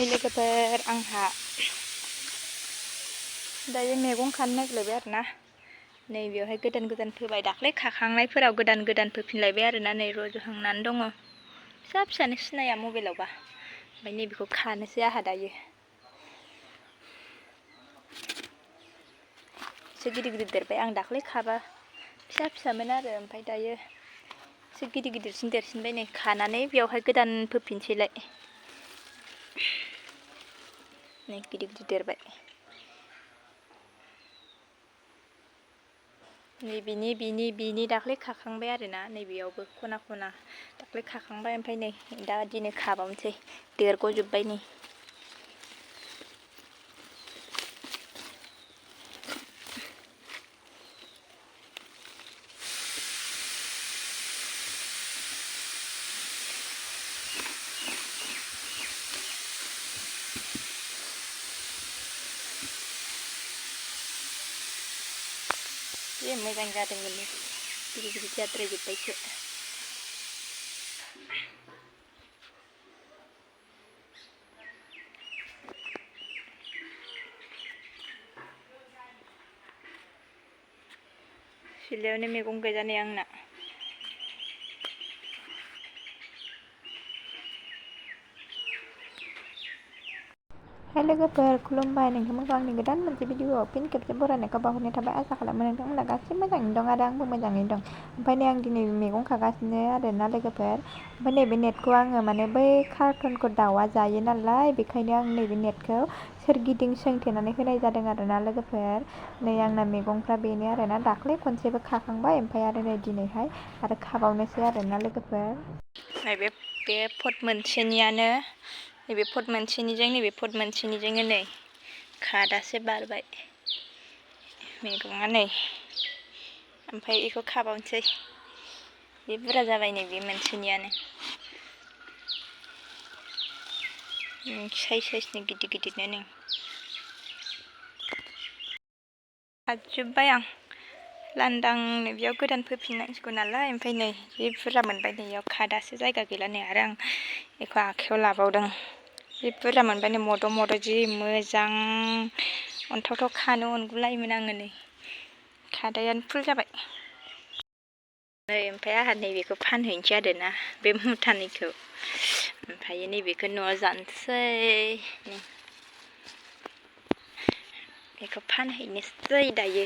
लोगोफोर आंहा दायो मैगं खानो नागिरलायबाय आरोना नैबेयावहाय गोदान फोबाय दाख्लै खाखांनायफोराव गोदान फोफिनलायबाय आरोना नै रज'हांनानै दङ फिसा फिसानो सिनाया मबाइलावबा ओमफ्राय नैबेखौ खानोसै आंहा दायो एसे गिदिर देरबाय आं दाख्लै खाबा फिसामोन आरो ओमफ्राय दायो एसे गिदिरसिन देरसिनबाय नै खानानै बेयावहाय गोदान फोफिनसैलाय नै गिदिर देरबाय नैबेनि दाख्लै खाखांबाय आरोना नैबेयावबो खना दाख्लै खाखांबाय ओमफ्राय नै दा दिनै खाबावनोसै देरग'जोब्बाय नै ये मोजां जादोंमोन गिदिर जाद्रायजोब्बायसो सिलायावनो मैगं गैजानाय आंना हाय लोगोफोर खुलुमबाय नोंथांमोनखौ आंनि गोदान मोनसे भिडिअआव फिन खेबसे बरायनायखौ बावहरनाय थाबाय आसा खालामो नोंथांमोना गासिबो मोजाङैनो दं आरो आंबो मोजाङैनो दं ओमफ्राय नै आं दिनै मैगं खागासिनो आरोना लोगोफोर ओमफ्राय नैबे नेटखौ आङो माने बै कार्टुनखौ दाउआ जायो नालाय बेखायनो आं नैबे नेटखौ सोरगिदिं सोंथेनानै होनाय जादों आरोना लोगोफोर नै आंना मैगंफ्रा बेनो आरोना दाख्लै खनसेबो खाखांबाय ओमफ्राय आरो नै दिनैहाय आरो खाबावनोसै आरोना लोगोफोर नैबे पट मोनसेनियानो नैबे पट मोनसेनिजों नैबे पट मोनसेनिजोंनो नै खादासे बारबाय मैगङा नै ओमफ्राय बेखौ खाबावनोसै बे बुरजा जाबाय नैबे मोनसेनियानो साइसनि गिदिरनो नै खाजोब्बाय आं लांदां बेयाव गोदान फोफिननांसिगौ नालाय ओमफ्राय नै जि बुरजा मोनबाय नै बेयाव खादासो जायगा गैला नै आरो आं बेखौ आखायाव लाबावदों जि बुरजा मोनबाय नै मद' जि मोजां अन्थावथाव खानो अनगुलायोमोन आङो नै खादायानो फुल जाबाय नै ओमफ्राय आंहा नैबेखौ फानहैनोसै आरोना बे मुथानैखौ ओमफ्राय नैबेखौ न'आव जानोसै बेखौ फानहैनोसै दायो